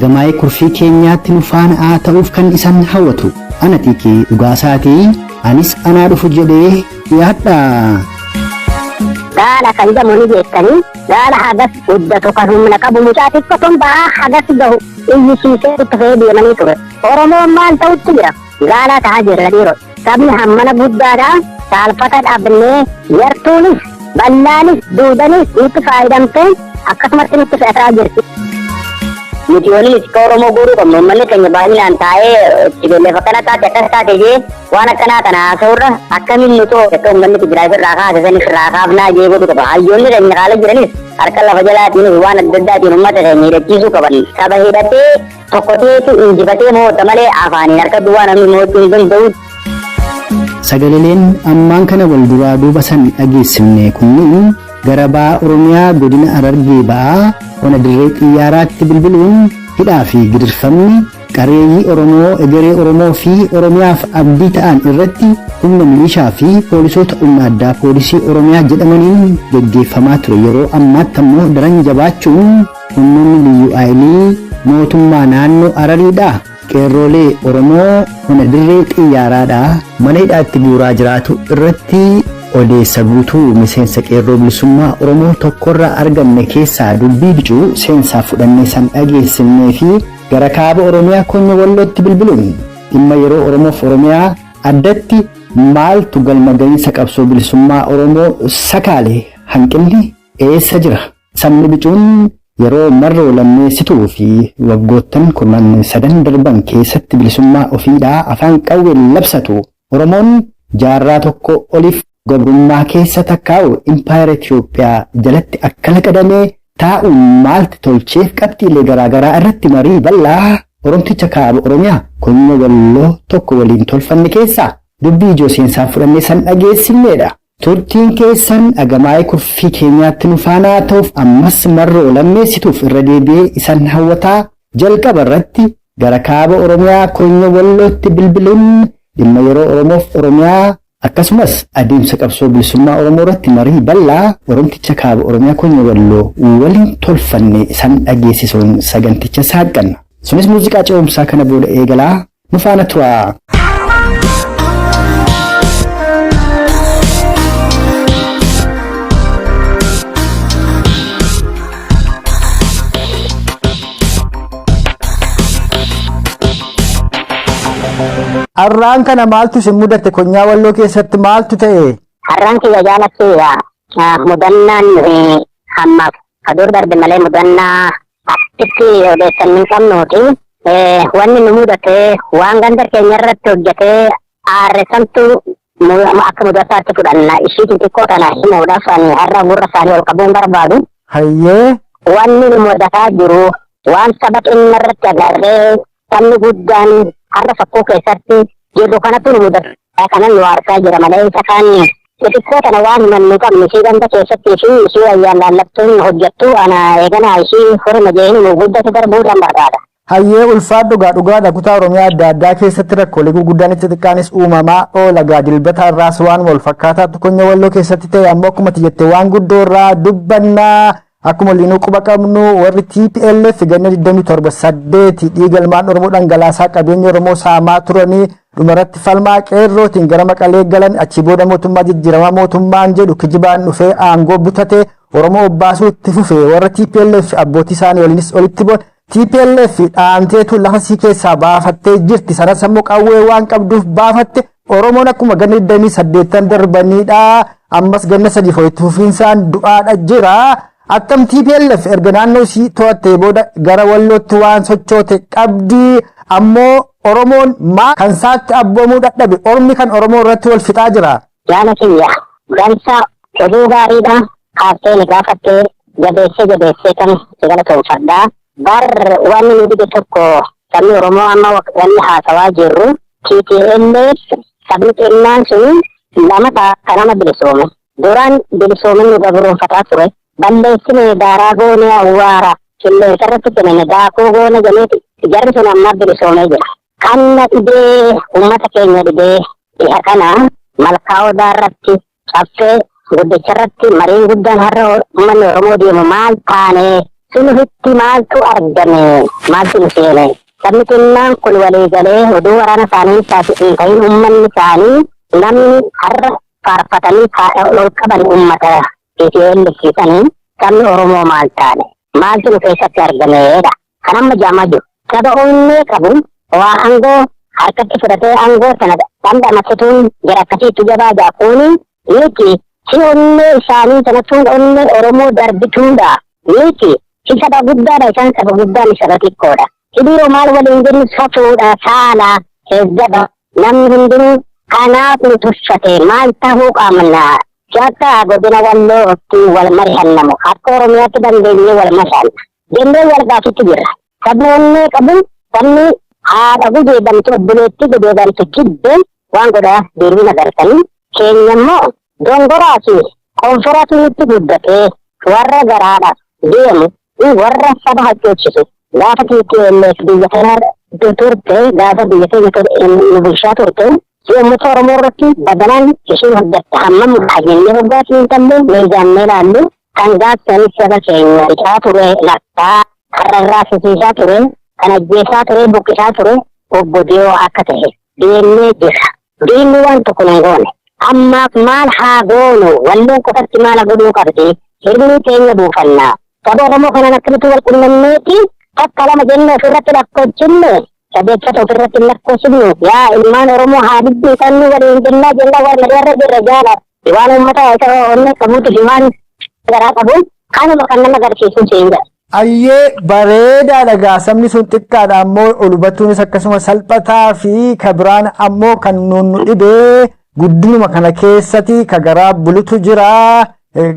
Gamaa'ee kurfii keenyaatti nu faana haa ta'uuf kan isan hawwatu. Ana Xiiqii Dhugaasaatii anis anaa dhufu jedhee dhiyaadha. Gaala kan jedhamu ni beektanii gaala hagas guddatu kan humna qabu mucaa xiqqoo tun ba'aa hagas gahu iyyisiisee itti fe'ee deemanii ture. Oromoon maal ta'utti jira? Gaalaa ta'aa jirra dhiiroo. Sabni hammana guddaadha. Saalfata dhabnee yartuunis bal'aanis duudanis nutti faayidamtee akkasumatti nutti fe'ataa jirti. Nuti waliin itti Oromoo guuruu qabnu uummanni keenya baay'inaan taa'ee TPLF akkana taate akkas taate jee waan akkanaa kana haasa'urra akkamiin nuti akka uummanni Tigraay irraa kaase san irraa kaafnaa jee godhu qaba. Hayyoonni keenya haala jiranis harka lafa jalaatiin waan adda addaatiin uummata keenya hidhachiisuu qaban. Saba hidhatee tokko ta'etu injifatee mo'ata malee afaaniin harka duwwaa namni mo'achuu hin danda'u. Sagaleleen ammaan kana wal duraa duuba san dhageessifne kunniin gara ba'a Oromiyaa godina Harargee ba'aa ona dirree xiyyaaraatti bilbiluun hidhaa fi gidirfamni qareeyyii Oromoo egeree Oromoo fi Oromiyaaf abdii ta'an irratti humna milishaa fi poolisoota humna addaa poolisii Oromiyaa jedhamaniin geggeeffamaa ture yeroo ammaatti ammoo daran jabaachuun humnoonni liyyuu haayilii mootummaa naannoo Harariidha. Qeerroolee Oromoo ona dirree xiyyaaraadha mana hidhaatti guuraa jiraatu irratti odeessa guutuu miseensa qeerroo bilisummaa Oromoo tokkorraa arganne keessaa dubbii bicuu seensaa fudhannee san dhageessifnee fi gara kaaba Oromiyaa konya wallootti bilbiluun dhimma yeroo Oromoof Oromiyaa addatti maaltu galma gahinsa qabsoo bilisummaa Oromoo sakaale hanqinni eessa jira? Sabni bicuun yeroo marroo lammeessituu fi waggoottan kurnan sadan darban keessatti bilisummaa ofiidhaa afaan qawween labsatu Oromoon jaarraa tokko oliif gabrummaa keessa takkaa'u impaayera Itoophiyaa jalatti akka laqadamee taa'uun maalti tolcheef qabxiilee garaagaraa irratti marii bal'aa Oromticha kaaba Oromiyaa konya walloo tokko waliin tolfanne keessaa dubbii ijoo seensaan fudhannee san dhageessifneedha. Turtiin keessan dhagamaa'ee kurfii keenyaatti nu faanaa ta'uuf ammas marroo lammeessituuf irra deebi'ee isan hawwataa jalqaba irratti gara kaaba Oromiyaa konya wallootti bilbiluun dhimma yeroo Oromoof Oromiyaa akkasumas adeemsa qabsoo bilisummaa Oromoo irratti marii bal'aa Oromticha kaaba Oromiyaa konya walloo waliin tolfanne isan dhageessisuun saganticha saaqqanna. Sunis muuziqaa ce'umsaa kana booda eegalaa nu faana turaa. Har'aan kana maaltu isin mudate konyaa walloo keessatti maaltu ta'e? Har'aan kiyya jaalatti mudannaan hammaaf kadur darbe malee mudannaa akkitti odeessan hin qabnuuti. Wanni nu mudate waan ganda keenya irratti hojjetee aarreessamtu akka mudataatti fudhanna. Ishii xixiqqoo kana himuudhaaf ani har'a gurra isaanii ol qabuun barbaadu. Hayyee. Wanni nu mudataa jiru waan saba xinna irratti agarree sabni guddaan har'a fakkoo keessatti jirru kanatu nu mudata. Kanan nu aarsaa jira malee isa kaan xixiqqoo tana waan himannu qabnu ishii ganda keessattii fi ishii wayyaan laallattuun hojjettu ana eegana ishii horma jeeni nu guddatu darbuudhaan barbaada. Hayyee ulfaadhu gaa dhugaadha kutaa Oromiyaa adda addaa keessatti rakkoolee gurguddaan itti xiqqaanis uumamaa oola gaa dilbata irraas waan wal fakkaataatu konya walloo keessatti ta'e ammoo akkuma ati jette waan guddoo irraa dubbannaa akkuma waliinuu quba qabnu warri TPLF ganna 27 8 dhiiga ilmaan Oromoo dhangalaasaa qabeenya Oromoo saamaa turanii dhumarratti falmaa qeerrootiin gara Maqalee galan achi booda mootummaa jijjiiramaa mootummaan jedhu kijibaan dhufee aangoo butate Oromoo obbaasuu itti fufe warra TPLF abbootii isaanii waliinis olitti boon TPLF dhaanteetu lafa sii keessaa baafattee jirti. Sanas ammoo qawwee waan qabduuf baafatte. Oromoon akkuma ganna 28 darbaniidha. Ammas ganna sadiif walitti fufiinsaan du'aadha jira. Akkam TPLF erga naannoo sii to'attee booda gara wallootti waan sochoote qabdi. Ammoo Oromoon maa kan saatti abboomuu dadhabe ormi kan Oromoo irratti wal fixaa jira. Jaala kiyya gansa oduu gaariidha kaaftee ni gaafattee jabeessee jabeessee kan si galatoomfadha. Bar wanni nu dhibe tokko sabni Oromoo amma wanni haasawaa jirru TPLF sabni xinnaan sun lama kan nama bilisoome. Duraan bilisoomin nu gabroonfataa ture. Balleessine daaraa goone awwaara qilleensa irratti kennine daakuu goone jenneeti jarri sun amma bilisoomee jira. Kan na dhibee uummata keenya dhibee dhiha kana malkaa odaa irratti caffee guddicha irratti mariin guddaan har'a uummanni Oromoo deemu maal taane Sun ofitti maaltu argame? Maaltu nu seene? Sabni xinnaan kun walii galee oduu waraana isaanii hin ta'in, uummanni isaanii namni har'a faarfatanii ol qaban uummata TPLF sanii, sabni Oromoo maal taane? Maaltu nu keessatti argameedha? Kan amma jaamaa jiru. Saba onnee qabu waa aangoo harkatti fudhatee aangoo sana dhandhamatituun jara akkasiitti jabaa jaaquuni miti. Si onnee isaanii sanatuun onnee Oromoo darbituudha miti. Si saba guddaadha, isaan saba guddaan saba xiqqoodha. Hidhiiroo maal waliin jennu, safuudha, saala heezzaba namni hundinuu kanaaf nu tuffate. Maal tahuu qabna? Si akka godina Wallootti wal mari'annamu, akka Oromiyaatti dandeenyee wal mari'anna jennee wal gaafitti jirra. Sabni onnee qabu, sabni haadha gudeedamtu, obboleettii gudeedamtu jibbe waan godhaa deebiin agartanii. Keenya immoo dongoraa fi konfiraatu nutti guddatee warra garaadhaaf deemu, warra saba hacuuchisu. Gaafa TPLF biyya kana turte, gaafa biyya keenya nu bulchaa turte, si uummata Oromoo irratti badalaan isheen hojjette hammam jennee hoggaatti hin talle meejaannee ilaallu, kan gaafsanis saba keenya fixaa ture, lakkaa karrarraa fisiisaa ture, kan ajjeesaa ture, buqqisaa ture obbo Diyoo akka ta'e deemnee jira. Diinni waan tokko hin goone. Ammaaf maal haa goonu? Walloon qofatti maal godhuu qabdi? Hirmii keenya buufannaa. Saba Oromoo kanaan akkamitti wal qunnamneeti takka lama jennee ofirratti lakkoofsifne, sadeeffata ofirratti hin lakkoofsifnu. Yaa ilmaan Oromoo, haa dubbifannu waliin jennaa jennaa warra mari'arra jirra jaala. Waan uummata isa onnee qabuuti fi waan garaa qabu kanuma kan nama agarsiisu siin jedha. Ayyee, bareedaadha gaa, sabni sun xiqqaadha ammoo ol hubachuunis akkasuma salphataa fi kabiraan ammoo kan nuun nu dhibee guddinuma kana keessatti ka garaa bulutu jira.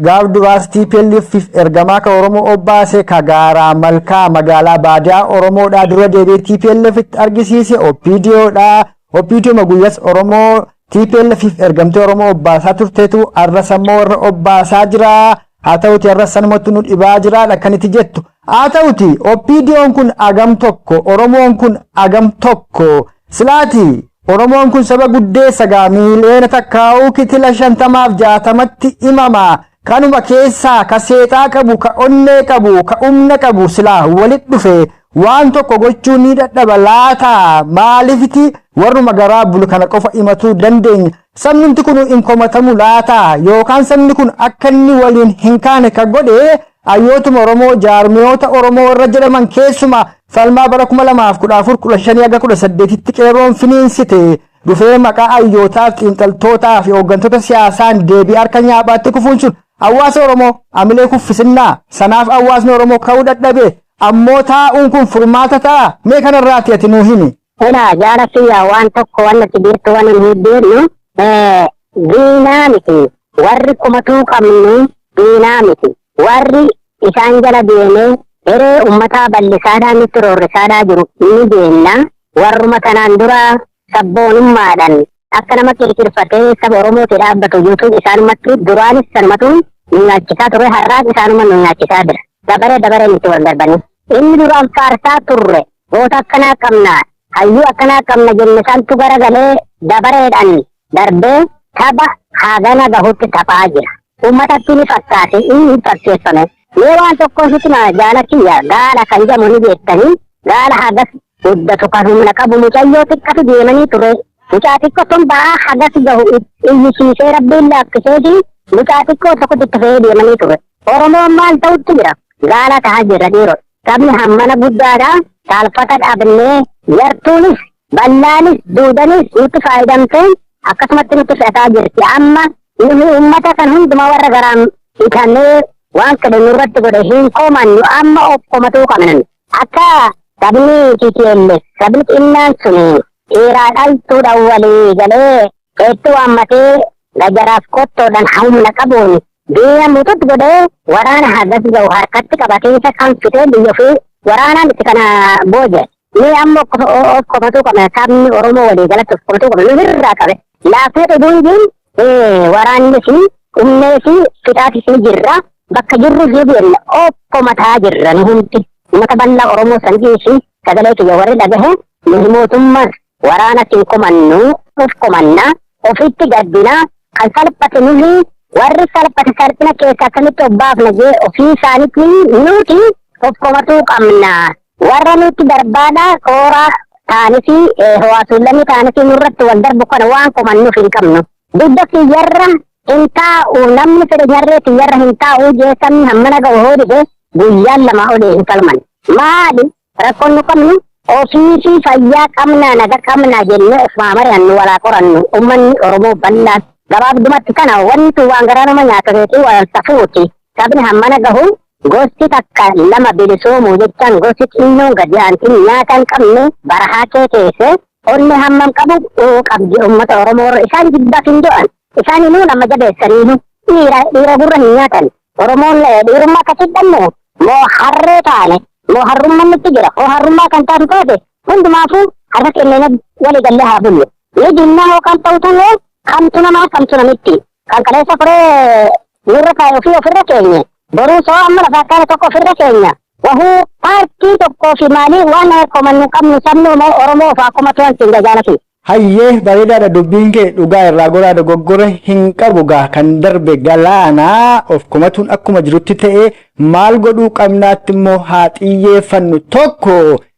Gaaf duraas TPLF ergamaa ka Oromoo obbaase, ka gaaraa malkaa magaalaa baadiyaa Oromoodhaa dura deebi'ee TPLF itti argisiise OPDOdha. OPDO guyyas Oromoo TPLF ergamtee Oromoo obbaasaa turteetu arras ammoo warra obbaasaa jira. Haa ta'uti, arras sanumatti nu dhibaa jiraadha kan itti jettu. Haa ta'uti, OPDOn kun agam tokko, Oromoon kun agam tokko? Silaati Oromoon kun saba guddeessa gaa, 1 miiliyoona kitila 50f 60tti himama. Kanuma keessaa ka seexaa qabu, ka onnee qabu, ka humna qabu silaa walit dhufe waan tokko gochuu ni dadhaba laata? Maaliifiti warruma garaa bulu kana qofa himatuu dandeenya? Sabnumti kun hin komatamu laata? Yookaan sabni kun akka inni waliin hin kaane ka godhe hayyootuma Oromoo, jaarmiyoota Oromoo warra jedhaman, keessuma falmaa bara 2014, 15 haga 18tti qeerroon finiinsite dhufee maqaa hayyootaaf, xiinxaltootaa fi hooggantoota siyaasaan deebii harka nyaaphaatti kufuun sun hawaasa Oromoo amilee kuffisinnaa sanaaf hawaasni Oromoo ka'uu dadhabe, ammoo taa'uun kun furmaata ta'a? Mee kanarraati ati nuu himi. Ela jaala kiyya, waan tokko waan nuti beektu waan hin beeknu, diinaa miti. Warri kumatuu qabnu diinaa miti. Warri isaan jala deemee heree uummataa bal'isaadhaa nutti roorrisaadhaa jiru ni deemna. Warruma kanaan dura sabboonummaadhaan akka nama kirkirfatee saba Oromooti dhaabbatu guutuun isaanumatti duraanis sanumatu nu nyaachisaa ture, har'aas isaanuma nu nyaachisaa jira. Dabaree dabaree nutti wal darbanii. Inni duraan faarsaa turre, goota akkanaa qabna, hayyuu akkanaa qabna jenne santu garagalee dabareedhaan darbee tapha hagana gahutti taphaa jira. Uummatatti ni fakkaate, inni hin fakkeeffame. Mee waan tokkoon sitti maa jaala kiyya, gaala kan jedhamu ni beektanii, gaala hagas guddatu kan humna qabu mucayyoo xiqqatu deemanii ture. Mucaa xiqqoo tun ba'aa hagas gahu iyyisiisee rabbiin laaffiseeti mucaa xiqqoo tokkotti itti fe'ee deemanii ture. Oromoon maal ta'utti jira? Gaala tahaa jirra dhiiroo. Sabni hammana guddaadha. Saalfata dhabnee yartuunis bal'aanis duudanis nutti faayidamtee akkasumatti nutti fe'ataa jirti. Amma nuyi uummata kan hundumaa warra garaan hiikamee waan fedhe nurratti godhe hin komannu, amma of komatuu qabna. Akka sabni TPLF, sabni xinnaan suni dhiiraa dhaltuudhaan walii galee hedduu waammatee gajaraaf qottoodhaan humna qabuun diina mututti godhee waraana hagas ga'u harkatti qabatee isa kan fitee biyya ofii waraanaan itti kana booje. Ni amma of komatuu qabna, sabni Oromoo walii galatti of komatuu qabna, nu irraa qabe. Laafee dhuguun jiru waraanni fi humnee fi fixaatis ni jirra. Bakka jirru ni beekna, of komataa jirra nu hundi. Uummata bal'aa Oromoo san dhiisi, sagalee kiyya warri dhagahe, nuti mootummaas waraana hin komannu, of komanna, ofitti gaddina. Kan salphate nuhi, warri salphate salphina keessa akkamitti of baafna jee ofii isaaniitti nuti Of komatuu qabna. Warra nutti darbaadha kooraa ta'anii fi hawaasuullamii ta'anii fi nurratti wal darbu kana waan komannuuf hin qabnu. Dugda kiyyarra hin taa'u, namni fedhe nyarree kiyyarra hin taa'u jee sabni hammana ga'u hoo dide guyyaan lamaa olii hin falman. Maali rakkoon nu qabnu? Ofii fi fayyaa qabnaa, naga qabnaa jennee ofumaa mari'annu, walaa qorannu, uummanni Oromoo bal'aan. Gabaabdumatti kana wanti waan garaa nama nyaatateetii wal safuuti. Sabni hammana gahu gosti takka lama bilisoomuu jechaan gosti xinnoon gadi aantiin nyaata hin qabne barahaa kee teesse onni hammam qabu qabdi uummata Oromoo irra isaan jibbaaf hin du'an. Isaan inuu nama jabeessaniihu dhiira dhiira gurra hin nyaatan. Oromoon dhiirummaa akkasii dhabne moo harree taane moo harrummaan nutti jira? Hoo harrummaa kan taatu taate hundumaafuu harka kenneen walii gallee haa bullu. Ni dinnaa hoo kan ta'utu hoo kamtu namaa kamtu namitti. Kan kaleessa koree nurra taa'e ofii ofirra keenye. Boruu soo amma lafaa kaane tokko ofirra keenya. Wahuu paartii tokkoo fi maalii waan komannu qabnu, sabni Oromoo ofaa komatu wanti hin jajaalati. Hayyee, bareedaadha dubbiin kee. Dhugaa irraa goraa dogoggora hin qabu gaa, kan darbe galaanaa. Of komatuun akkuma jirutti ta'e, maal godhuu qabnaatti immoo haa xiyyeeffannu. Tokko,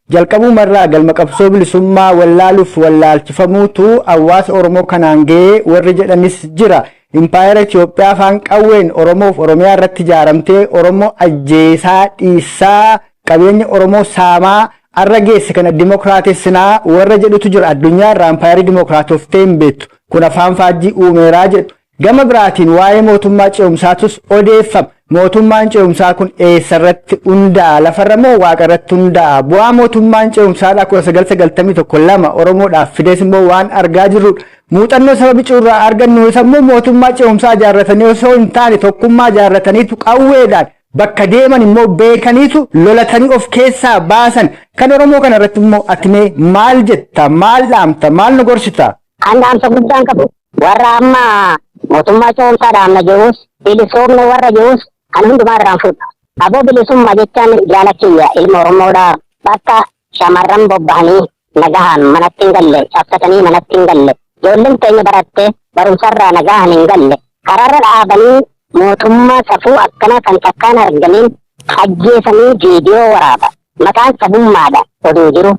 jalqabumarraa galma qabsoo bilisummaa wallaaluuf wallaalchifamuutu hawaasa Oromoo kanaan ga'ee warri jedhanis jira. Impaayera Itoophiyaa afaan qawween Oromoof Oromiyaa irratti ijaaramtee Oromoo ajjeesaa, dhiissaa, qabeenya Oromoo saamaa arra geesse kana dimokiraatessinaa warra jedhutu jira. Addunyaa irraa impaayerii dimokiraatoftee hin beektu. Kun afaan faajjii uumeeraa jedhu. Gama biraatiin waa'ee mootummaa ce'umsaatus odeeffama. Mootummaan ce'umsaa kun eessarratti hundaa'a? Lafarra moo waaqarratti hundaa'a? Bu'aa mootummaan ce'umsaadhaa 1991 2 Oromoodhaaf fides immoo waan argaa jirrudha. Muuxannoo saba bicuurraa argannu isa immoo mootummaa ce'umsaa ijaarratanii osoo hin taane tokkummaa ijaarrataniitu qawweedhaan bakka deeman immoo beekaniitu lolatanii of keessaa baasan. Kan Oromoo kana irratti immoo ati mee maal jetta? Maal dhaamta? Maal nu gorsita? An dhaamsa guddaan qabu warra amma mootummaa ce'umsaa dhaamna jedhus, bilisoomne warra jedhus, kan hundumaa irraan fuudha. Aboo, bilisummaa jechaan jaalakiyya ilma Oromoodhaa bakka shamarran bobba'anii nagahaan manatti hin galle, cabsatanii manatti hin galle, ijoolleen teenya baratte barumsarraa nagahaan hin galle, karaarra dhaabanii mootummaa safuu akkanaa kan takkaan argamin ajjeesanii viidiyoo waraaba. Maqaan sabummaadha oduu jiru.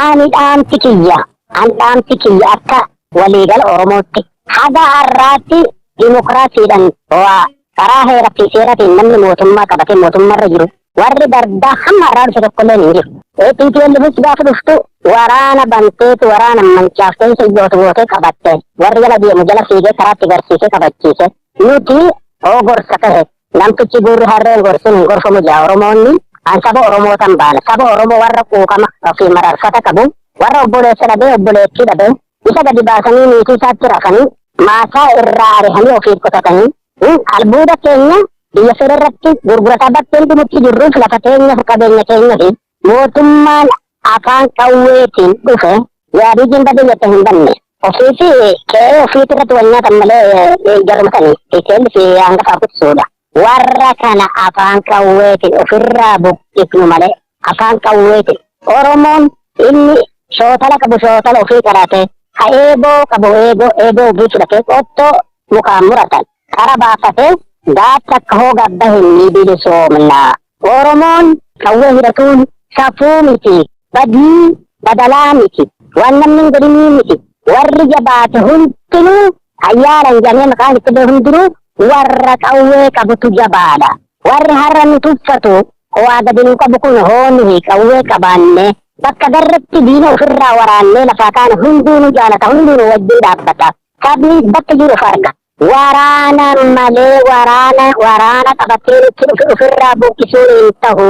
Ani dhaamsi kiyya, an dhaamsi kiyya akka waliigala Oromootti haga har'aatti dimokiraasiidhaan waa karaa heeraa fi seeratiin namni mootummaa qabatee mootummaarra jiru warri bardaa hamma har'aa dhufe tokkollee hin jiru. TPLFs gaafa dhuftu waraana banteetu waraana mancaaftee isa iyyootu gootee qabatte, warri jala deemu jala fiigee karaatti garsiisee qabachiise. Nuti hoo gorsa tahe namtichi gurri harreen gorsin hin gorfamu jaa Oromoonni. An saba Oromoo tan baana, saba Oromoo warra quuqama ofii mararfata qabu, warra obboleessa dhabee, obboleettii dhabee, isa gadi baasanii niitii isaatti rafanii, maasaa irraa arihanii ofiif qotatanii, albuuda keenya biyya fedhe irratti gurgurataa bakkeen dhumutti jirruuf lafa keenya fi qabeenya keenya fi mootummaan afaan qawweetiin dhufe yaadii badee jette hin banne. Ofii fi qe'ee ofiitti irratti wal nyaatan malee jarumsanii TPL fi hangafaa kutusuudha. Warra kana afaan qawweetiin ofirraa buqqifnu malee afaan qawweetiin Oromoon inni shootala qabu shootala ofii qarate, ka eeboo qabu eeboo eeboo ofii fudhatee, qottoo mukaan muratan qara baafatee gaafa akka hoo gabba hin ni bilisoomna. Oromoon qawwee hidhatuun safuu miti, badii badalaa miti, waan namni hin godhinii miti. Warri jabaate hundinuu ayyaalan jedhamee maqaan itti ba'e hundinuu warra qawwee qabutu jabaadha. Warri har'a nu tuffatu waa gadi nu qabu kun hooni qawwee qabaanne bakka garratti diina ofirraa waraannee lafaa kaane hunduu nu jaalata, hunduu nu wajjin dhaabbata. Sabni bakka jiru of arga. Waraana malee waraana waraana qabatee nutti dhufe ofirraa buqqisuun hin ta'u.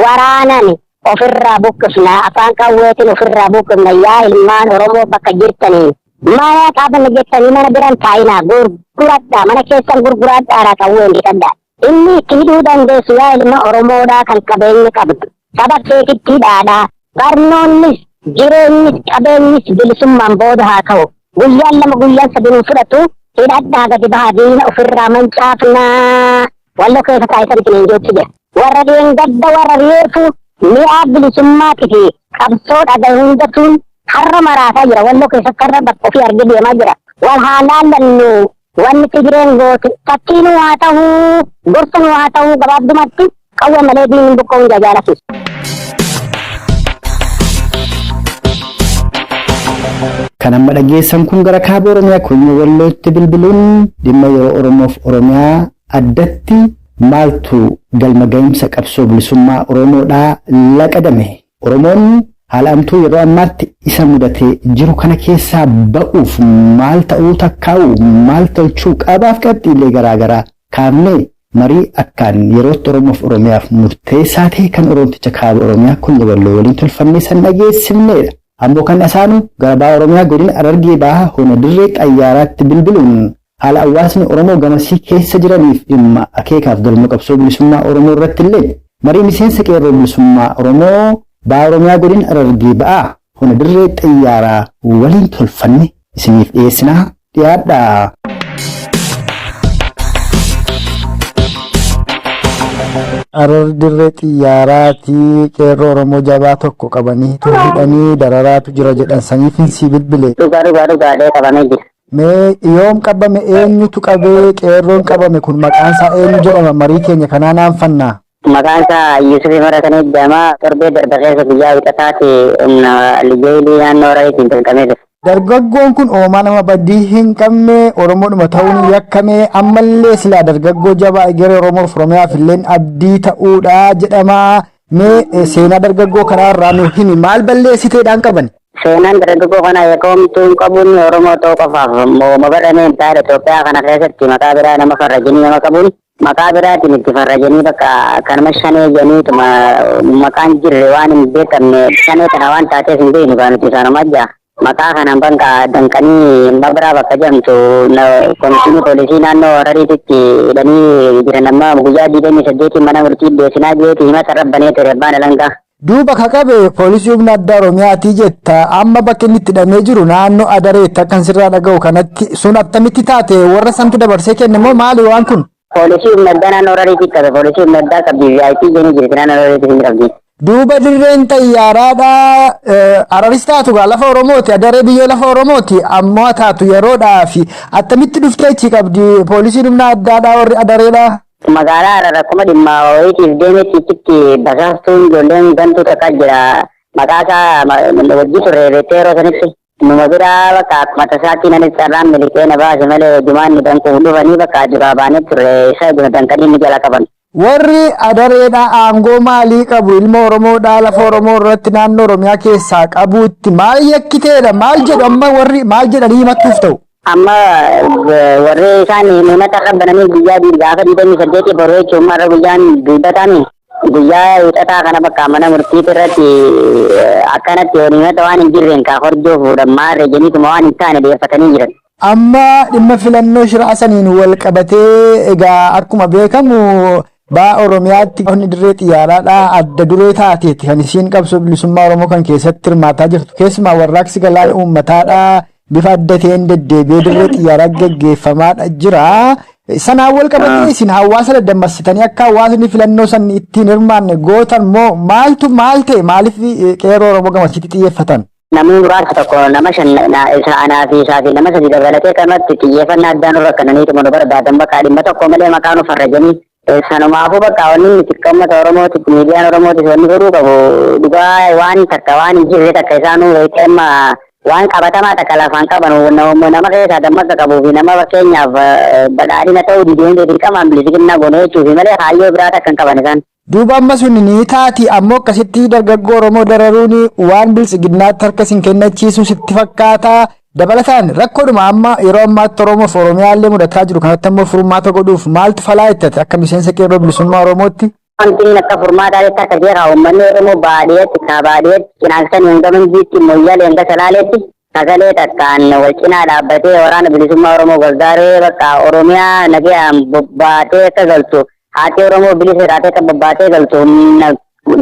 Waraanani ofirraa buqqifna, afaan qawweetiin ofirraa buqqifna. Yaa ilmaan Oromoo bakka jirtanii mana qabanna jettanii mana biran taa'inaa, gurguradhaa, mana keessan gurguradhaadhaa qawween bitadhaa. Inni itti hidhuu dandeessu yaa ilma Oromoodhaa kan qabeenya qabdu saba keetitti hidhaadhaa. Barnoonnis jireenyis qabeenyis bilisummaan booda haa ta'u. Guyyaan lama guyyaan sadi nu fudhatu, hidhadhaa gadi bahaa, diina ofirraa mancaafnaa. Walloo keessa taa'isan isin hin jechuudha jira. Warra dheengadda warra reefu mi'a bilisummaatii fi qabsoo dhagahe hundatuun har'a maraataa jira. Walloo keessatti har'a bakka ofii argee deemaa jira. Wal haa laallannu, wanni Tigireen gootu fakkii nu haa ta'uu, gorsa nu haa ta'uu gabaabdumatti. Qawwee malee diinni hin buqqa'u jaalati. Kan amma dhageessan kun gara kaaba Oromiyaa Konyo Wallootti bilbiluun dhimma yeroo Oromoof Oromiyaa addatti maaltu galma ga'umsa qabsoo bilisummaa Oromoodhaa laqadame. Oromoon haala amtuu yeroo ammaatti isa mudatee jiru kana keessaa ba'uuf maal ta'uu takkaa'u maal tolchuu qabaaf qabxiilee garaagaraa kaafnee marii akkaan yerootti Oromoof Oromiyaaf murteessaa ta'e kan Oromticha kaaba Oromiyaa Konyo Walloo waliin tolfannee san dhageessifneedha. Ammoo kan isaanu gara baha Oromiyaa godina Harargee baha hona dirree xayyaaraatti bilbiluun haala hawaasni Oromoo gamasii keessa jiraniif dhimma akeekaaf galma qabsoo bilisummaa Oromoo irratti illee marii miseensa qeerroo bilisummaa Oromoo baha Oromiyaa godina Harargee baha hona dirree xayyaaraa waliin tolfanne isiniif dhiyeessinaa dhiyaadha. Harar dirree xiyyaaraatii qeerroo Oromoo jabaa tokko qabanii hidhanii dararaatu jira jedhan saniif hin sii bilbile. Dhugaa dhugaa dhugaadhee qabamee jira. Mee yoom qabame, eenyutu qabee, qeerroon qabame kun maqaan isaa eenyu jedhama? Marii keenya kanaa naanfannaa. Maqaan isaa Yusuf Maratanii jedhama. Torbee darbe keessa guyyaa wixataati humna lijeelii naannoo Harariitiin danqamee jira. Dargaggoon kun oomaa nama badii hin qabne, Oromoodhuma ta'uun yakkame. Ammallee silaa dargaggoo jabaa egeree Oromoof Oromiyaaf illeen abdii ta'uudha jedhama. Mee seenaa dargaggoo kanaa irraa nu himi, maal balleessiteedhaan qaban? Seenaan dargaggoo kana yakkoomtuu hin qabuun Oromoo ta'uu qofaaf mooma badhamee hin taane. Itoophiyaa kana keessatti maqaa biraa nama farrajanii nama qabuun maqaa biraatiin itti farrajanii bakka kanuma shanee jedhaniituma maqaan jirre waan hin beekamne shanee kana waan taateef hin beeknu kan nuti isaanuma jaa. Maqaa kanaan banka danqanii mabiraa bakka jedhamtu komishinii poolisii naannoo Harariititti hidhanii jiran. Amma guyyaa 28 mana murtii dhiyeessinaa jireeti himata rabbanee ture abbaan alangaa. Duuba ka qabe poolisii humna addaa Oromiyaatii jetta. Amma bakki inni itti hidhamee jiru naannoo Adareetti akkan sirraa dhaga'u kanatti, sun attamitti taate? Warra santu dabarsee kenne moo maali waan kun? Poolisii humna addaa naannoo Harariitti qabe. Poolisii humna addaa qabdi, VIP jenii jirti, naannoo Harariitti hin qabdi. Duuba dirreen xayyaaraadha Hararis taatu gaa lafa Oromooti, Adaree biyyoo lafa Oromooti ammoo taatu yeroodhaa fi attamitti dhuftee achi qabdi poolisiin humna addaadhaa warri Adareedha? Magaalaa Harar akkuma dhimma wayiitiif deemetti itti basaastuun ijoolleen gantuu takka jira. Maqaa isaa wajji turre beektee yeroo sanitti. Numa biraa bakka akkuma tasaatti nanis carraan miliqee na baase malee hojumaan ni danquuf dhufanii bakka duraa baanee turre isa danqanii ni jala qaban. Warri Adareedha aangoo maalii qabu ilma Oromoodhaa lafa Oromoo irratti naannoo Oromiyaa keessaa qabuutti? Maal yakkiteedha, maal jedhu amma warri, maal jedhanii himattuuf ta'u? Amma warri isaan himata qabbananii guyyaa gaafa 28 boruu jechuun har'a guyyaan dubbataani guyyaa wixataa kana bakka mana murtiitti irratti akkanatti himata waan hin jirreen kaa hordoo fuudhan maarree jeniituma waan hin taane dhiyeeffatanii jiran. Amma dhimma filannoo shiraa saniin wal qabatee egaa akkuma beekamu ba'a Oromiyaatti onni dirree xiyyaaraadhaa adda duree taateetti kan isiin qabsoo bilisummaa Oromoo kan keessatti hirmaataa jirtu. Keessumaa warraaqsi galaana uummataadhaa bifa adda ta'een deddeebi'ee dirree xiyyaaraa geggeeffamaadha jira. Sanaan wal qabatee isin hawaasa dadammarsitanii akka hawaasni filannoo san ittiin hirmaanne gootan moo maaltu maal ta'e, maaliif qeerroo Oromoo gamasitti xiyyeeffatan? Namni muraasa tokko nama shan isa anaa fi isaa fi nama sadi dabalatee kanatti xiyyeeffannaa addaa nurra kennaniituma nu barbaadan bakka dhimma tokko malee maqaa nu farrajanii sanumaafuu bakka wanni nuti uummata Oromootitti miidiyaan Oromootis wanni godhuu qabu dhugaa waan takka waan hin jirre takka isaanuu beektee amma waan qabatamaa takka lafaan qaban nama keessaa dammaqa qabuu fi nama fakkeenyaaf badhaadhina ta'uu didee dirqamaan bilisiqinnaa goone jechuufi malee kaayyoo biraa takka hin qaban isaan. Duuba amma sun ni taati, ammoo akkasitti dargaggoo Oromoo dararuun waan bilisiginnaatti harka isin kennachiisu sitti fakkaata? Dabalataan rakkoodhuma amma yeroo ammaatti Oromoof Oromiyaallee mudataa jiru kanatti ammoo furmaata godhuuf maaltu falaa ittate akka miseensa qeerroo bilisummaa Oromootti? Wanti akka furmaataatti akka jeeqa uummanni Oromoo baadiyyaatti kaa baadiyyaatti cinaaksanii hanga Manjiitti, Moyyalee hanga Salaaleetti sagalee takkaan wal cinaa dhaabbatee waraana bilisummaa Oromoo gargaaree bakka Oromiyaa nagayaan bobbaatee akka galtu, haati Oromoo bilisa taatee akka bobbaatee galtu, humna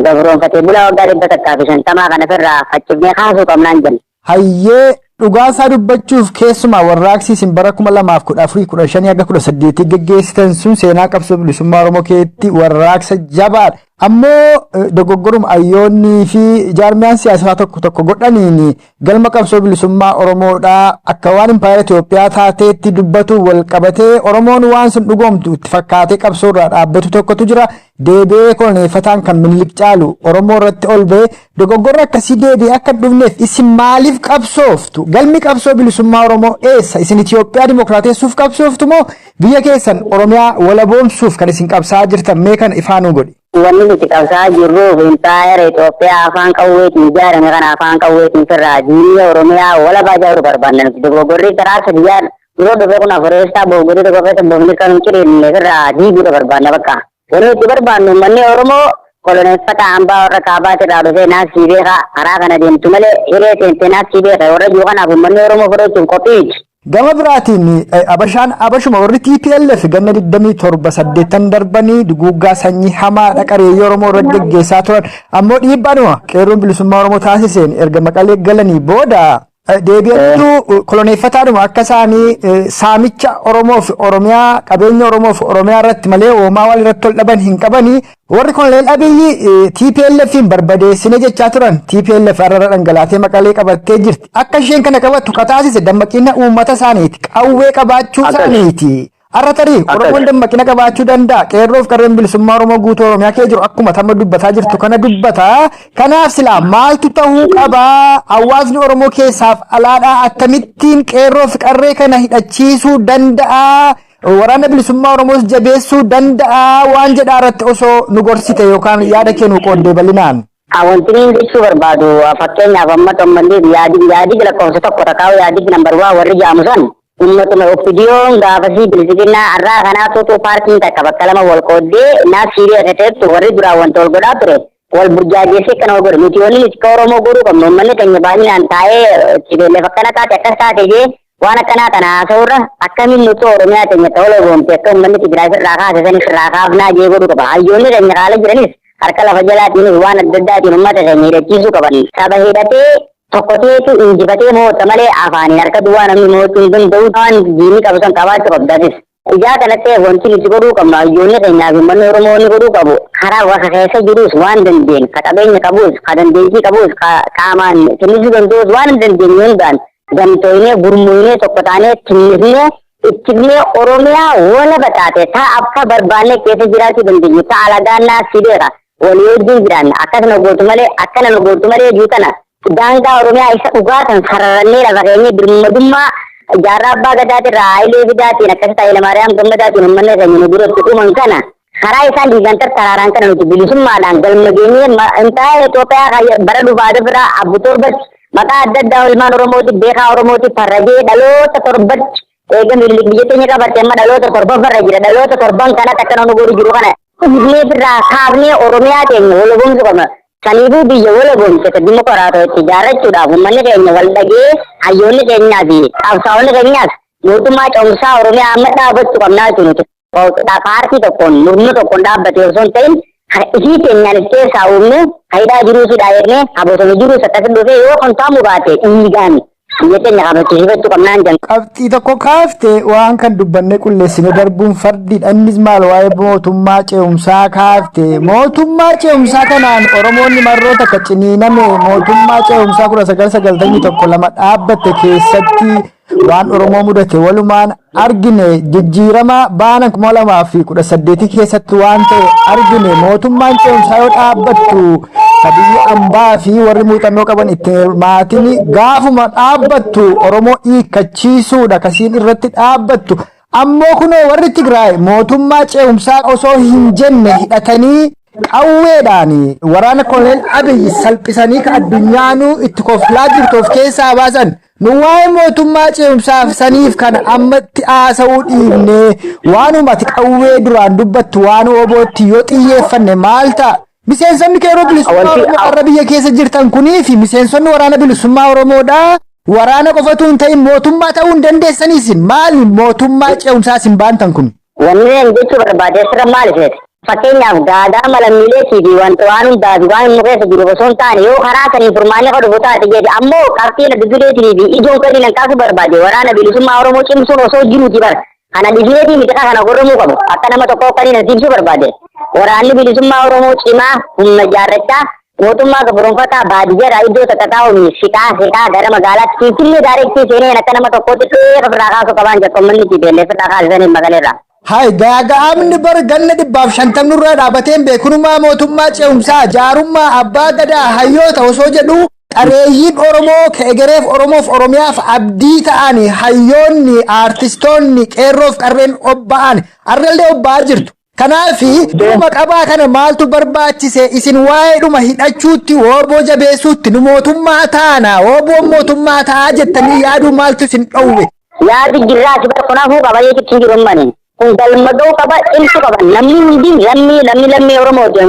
gabroonfatee bulaa waggaa 150 kana ofirraa faccifnee kaasuu qabnaan jenna. Hayyee, dhugaasaa dubbachuuf keessumaa warraaqsi isin bara 2014, 15 hanga 18 geggeessitan sun seenaa qabsoo bilisummaa Oromoo keessatti warraaqsa jabaadha. Ammoo dogoggoruma ayyoonnii fi jaarmiyaan siyaasaa tokko tokko godhaniin galma qabsoo bilisummaa Oromoodhaa akka waan impaayera Itoophiyaa taateetti dubbatu wal qabatee Oromoon waan sun dhugoomtu itti fakkaatee qabsoo irraa dhaabbatu tokkotu jira. Deebi'ee koloneeffataan kan Minilik caalu Oromoo irratti ol ba'ee dogoggorri akkasii deebi'ee akka hin dhufneef isin maaliif qabsooftu? Galmi qabsoo bilisummaa Oromoo eessa? Isin Itoophiyaa dimokiraateessuuf qabsooftu moo biyya keessan Oromiyaa walaboomsuuf kan isin qabsaa'aa jirtan mee kana ifaa nuu godhi? Wanni nuti qabsaa'aa jirruuf impaayera Itoophiyaa afaan qawweetiin ijaarame kana afaan qawweetiin firraa diinii Oromiyaa walabaa ijaaruu barbaanna nuti. Dogoggorri karaa sadiyyaa yeroo dhufe kun afureessaa booggorii tokko keessa boofni kan hin ciriinne firraa diiguudha barbaanna bakka. Wanni nuti barbaannu uummanni Oromoo koloneeffata hambaa warra kaabaatirraa dhufee naaf sii beeka karaa kana deemtu malee hiree seentee naaf sii beeka warra jiru kanaaf uummanni Oromoo fudhachuun qophii miti. Gama biraatiin Abashaan Abashuma warri TPLF ganna 27 8 darbanii duguuggaa sanyii hamaa dhaqareeyyii Oromoo irratti geggeessaa turan ammoo dhiibbaanuma qeerroon bilisummaa Oromoo taasiseen erga Maqalee galanii booda deebi'aniitu koloneeffataadhuma akka isaanii saamicha Oromoo fi Oromiyaa qabeenya Oromoo fi Oromiyaa irratti malee hoomaa wal irratti ol dhaban hin qabanii. Warri koloneel Abiyyi TPLFin barbadeessine jechaa turan. TPLF har'a dhangalaatee Maqalee qabattee jirti. Akka isheen kana qabattu ka taasise dammaqina uummata isaaniiti. Qawwee qabaachuu isaaniiti. Har'a tarii Oromoon dammaqina qabaachuu danda'a. Qeerroof qarreen bilisummaa Oromoo guutuu Oromiyaa kee jiru akkuma tamma dubbataa jirtu kana dubbata. Kanaaf silaa maaltu ta'uu qabaa? Hawaasni Oromoo keessaaf alaadhaa akkamittiin qeerroof qarree kana hidhachiisuu danda'a? Waraana bilisummaa Oromoos jabeessuu danda'a waan jedhaa irratti osoo nu gorsite yookaan yaada kee nu qooddee bal'inaan. Wanti inni jechuu barbaadu fakkeenyaaf amma tommallee yaadi lakkoofsa tokko takkaa'u yaadi nambar waa warri jaamu san ummatuma OPDOn gaafasii bilisiginaa har'aa kanaa tuutuu paartiin takka bakka lama wal qooddee naaf siiree akka warri duraan wanta wal godhaa ture wal burjaajeessee kana wal godhe. Nuti wanni nuti ka Oromoo godhuu qabnu uummanni keenya baay'inaan taa'ee TPLF akkana taate akkas taate jee waan akkanaa kana haasa'urra akkamiin nuti Oromiyaa keenya ta'uu logoomte akka uummanni Tigraay irraa kaase san irraa kaafnaa jee godhuu qaba. Hayyoonni keenya haala jiranis harka lafa jalaatiinis waan adda addaatiin uummata keenya hidhachiisuu qaban. Saba hidhatee tokko ta'etu injifatee mo'ata malee afaaniin harka duwwaa namni mo'achuu hin danda'u waan diinii qabu san qabaachuu qabdatis. Ijaa kanatti wanti nuti godhuu qabnu hayyoonni keenyaa fi uummanni Oromoo inni godhuu qabu karaa bakka keessa jirus waan dandeenye ka qabeenya qabus ka dandeettii qabus ka qaamaan kennisuu danda'us waan hin dandeenye hundaan gamtooynee gurmuunee tokko taanee tinnisnee ittifnee Oromiyaa walaba taate taa akka barbaanne keessa jiraachuu dandeenyu taa alagaannaa sibeera walii wajjin jiraanna akkasuma gootu malee akkana nu gootu malee juu kana daangaa Oromiyaa isa dhugaatan sararannee lafa keenyee birmadummaa jaarraa abbaa gadaatirraa Hayilee Fidaatiin akkasitti Haayile Maariyaam Gammadaatiin uummanni keenya nu duratti dhuman kana karaa isaan diigan tararaaraan kana nuti bilisummaadhaan galma geenyee intaayera Itoophiyaa bara dhufaa biraa abbu torbatti maqaa adda addaa ilmaan Oromooti beekaa Oromooti farrajee dhaloota torbatti eega Minilik biyya teenya qabatte amma dhaloota torbaffarra jira dhaloota torban kanatti akkana nu godhu jiru kana dhiibnee firraa kaafnee Oromiyaa teenya walagoomsuu qabna. Saniifuu biyya walagoomse ta dimokiraatootti ijaarrachuudhaaf uummanni keenya wal dhagee hayyoonni keenyaa fi qabsaa'onni keenyaas mootummaa ce'umsaa Oromiyaa amma dhaabbachuu qabnaa jechuudha. Paartii tokkoon murna tokkoon dhaabbate osoo hin ta'in isii keenyaan if keessaa uumne faayidaa jiruu si dhaayerne abosona jiruus akkasi dhufee yoo kan taamu baate dhiigaan biyya keenya kabachiisifachuu qabnaan jenna. Qabxii tokko kaafte waan kan dubbanne qulleessine darbuun fardiidha. Innis maal waa'ee mootummaa ce'umsaa kaafte. Mootummaa ce'umsaa kanaan Oromoonni marroota akka ciniiname mootummaa ce'umsaa 1991 lama dhaabbatte keessatti waan Oromoo mudate walumaan argine jijjiirama baana 2018 keessatti waan ta'e argine mootummaan ce'umsaa yoo dhaabbattu biyya ambaa fi warri muuxannoo qaban itti hirmaatin gaafuma dhaabbattu Oromoo hiikkachiisuudha kasiin irratti dhaabbattu. Ammoo kunoo warri Tigraay mootummaa ce'umsaa osoo hin jenne hidhatanii qawweedhaan waraana koloneel Abiy salphisanii ka addunyaanuu itti koflaa jirtu of keessaa baasan. Nu waa'ee mootummaa ce'umsaaf saniif kan ammatti haasa'uu dhiibne waanuma ati qawwee duraan dubbattu waan obootti yoo xiyyeeffanne maal ta'a? Miseensonni qeerroo bilisummaa Oromoo warra biyya keessa jirtan kunii fi miseensonni waraana bilisummaa Oromoodhaa waraana qofatu hin ta'in mootummaa ta'uu hin dandeessaniis maali mootummaa ce'umsaa isin baantan kun? Wanni inni jechuu barbaade asirra maal isheeti? Fakkeenyaaf gaadaa malammiileetii fi wanta waan hundaa fi waan inni keessa jiru osoo hin taane yoo karaa sanii furmaanni akka dhufu taate jedhe ammoo qabxiin adda dureetii fi ijoon kan inni kaasuu barbaade waraana bilisummaa Oromoo cimsuun osoo jiruuti bara. Kana dhibeetii miti kana goromuu qabu. Akka nama tokko kan inni ibsuu barbaade. Waraanni bilisummaa Oromoo cimaa humna jaarrachaa mootummaa gabroonfataa baadiyyaadhaa iddoo takka taa'uun fixaa fixaa gara magaalaatti Finfinnee direct seenee akka nama tokkootti dheefa irraa kaasuu qabaan jedhu uummanni TPLF irraa kaasanii magaleerraa. Hai, gaaga'amni bar ganna 150 nurraa dhaabateen beekunumaa mootummaa ce'umsaa jaarummaa abbaa gadaa hayyoota osoo jedhu qareeyyiin Oromoo egereef Oromoof Oromiyaaf abdii ta'an, hayyoonni, aartistoonni, qeerroof qarreen obba'an arrallee obba'aa jirtu. Kanaafi dhuma qabaa kana maaltu barbaachise? Isin waa'ee dhuma hidhachuutti, wooboo jabeessuutti, nu mootummaa taana, wooboon mootummaa ta'aa jettanii yaaduu maaltu isin dhowwe? Yaadi jirraa si bara kunaafuu qaba jechuun jiru uummanni. Kun galma ga'uu qaba, cimsuu qaba. Namni hundi lammii lammii lammii Oromooti.